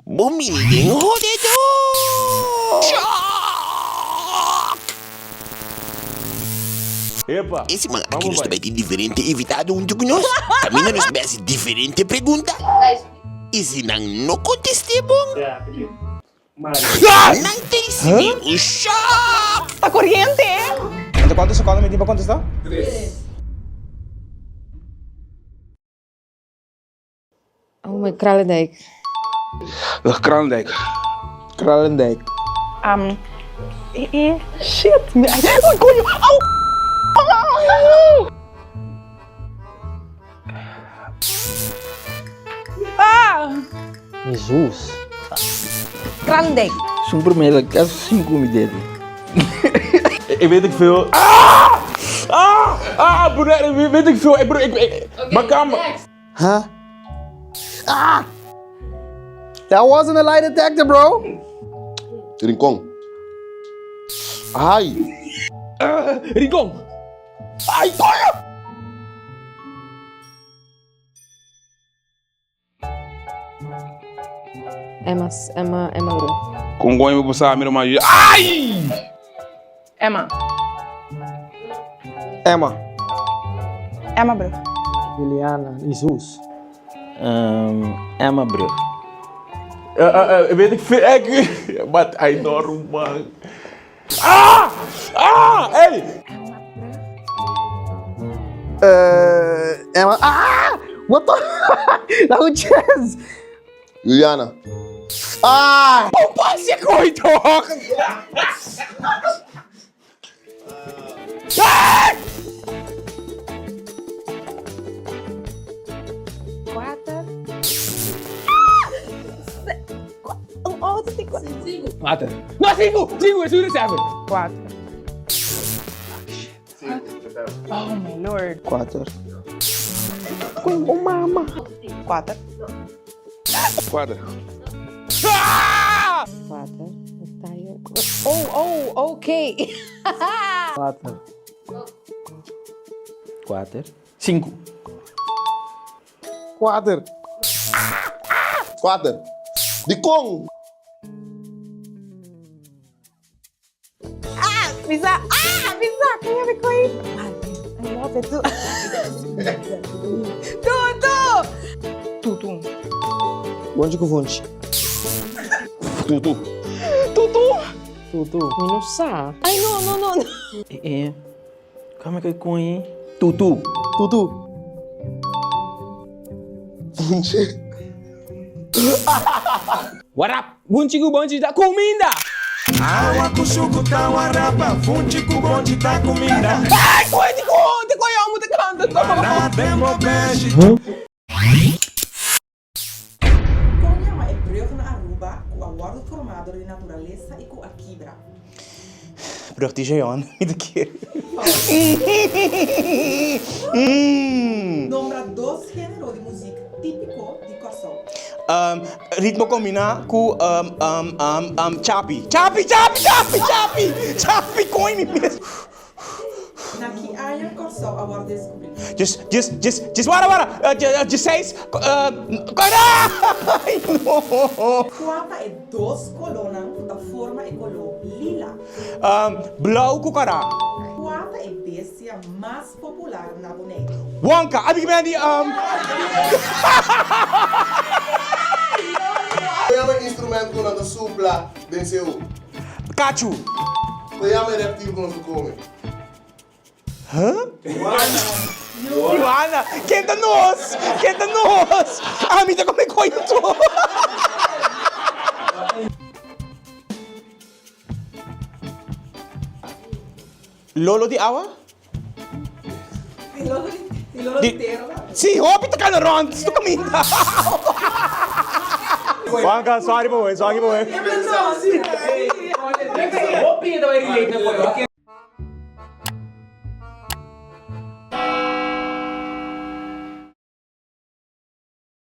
Bo mini den hodedó! Shock! E siman aki nos ta bai tin diferente invitado huntu ku nos. Kaminda nos bai hasi diferente pregunta i si nan no kontest'é bon, nan ta risibí un shock! Ta koriente! Anto kuantu sekondo mi tin pa kontestá? Oh my Kralendijk. Ugh, Kralendijk. Kralendijk. Um, eh, eh, shit. Mi, ay, ay, coño. Au! Ah! Jesus. Kralendijk. Sun promé la sinku mi dede. Ik weet ik veel. Ah! Ah! Ah, broer, weet ik veel. Ik broer, ik, ik, mijn kamer. Huh? Ah! That wasn't a lie detector, bro. Rincon. Ai! Rincon. Ai, coño! Emma, Emma, Emma bro. Con coño mi por sa mi ruman? Ai! Emma. Emma. Emma bro. Juliana, Jesus. Um, Emma bro. Uh, uh, uh, weet ik veel. Ik, wat I know, ruman. Ah! Ah! Hey! Uh, Emma. Ah! What the? Nou, chance. Juliana. Ah! Pas je gooi toch! Ah! Kuater. Un auto di kuater. Kuater. No, sinku! Sinku, es un seven. Kuater. Oh my lord. Kuater. Oh mama. Kuater. Kuater. Ah! Kuater. Oh, oh, oké. Kuater. Kuater. Sinku. Kuater. Kuater. Di kon! Ah, bisa. Ah, bisa. Kaya mi koi. I love it too. Tutu. Tutu. Bonchi ku funchi. Tutu. Tutu. Tutu. Mi no sa. Ay, no, no, no. Eh, eh. Kame kay koñi. Tutu. Tutu. Funchi. What up? Bunchi ku bonchi ta kuminda! Awa ku suku ta warapa, funchi ku bonchi ta kuminda. Ay, koe di ko, di ko yo mo te kanta to. Na den bo beshi. Kon yama e brug na Aruba ku a wòrdu formá dor di naturalesa i ku a kibra? Brug di Jeon, mi ta kere. Nombra dos género di muzik típiko di Kòrsou. Ritmo kombiná ku chapi. Chapi, chapi, chapi, chapi! Chapi, koño mi mes. Na ki aña Kòrsou a wòrdu deskubrí? Djes, djes, djes, djes, wara, wara! Djeseis, ay no! Kua ta e dos kolónan ku ta forma e koló lila? Blou ku kòrá. Kua ta e bestia mas popular na Boneiru? Wonka! Abi ki bini di. Kon yama e instrument ku nan ta supla den seu? Kachu. Kon yama e reptil ku nos ta kome? Huh? Iguana. Ken ta nos? Ken ta nos? Ami ta come coño to. Lolo di awa? Di lolo di tera. Sí, hopi ta cana rond. Sto caminda. Juanca, sorry pa bo, sorry pa bo. Hopi ta bai relate na koyo.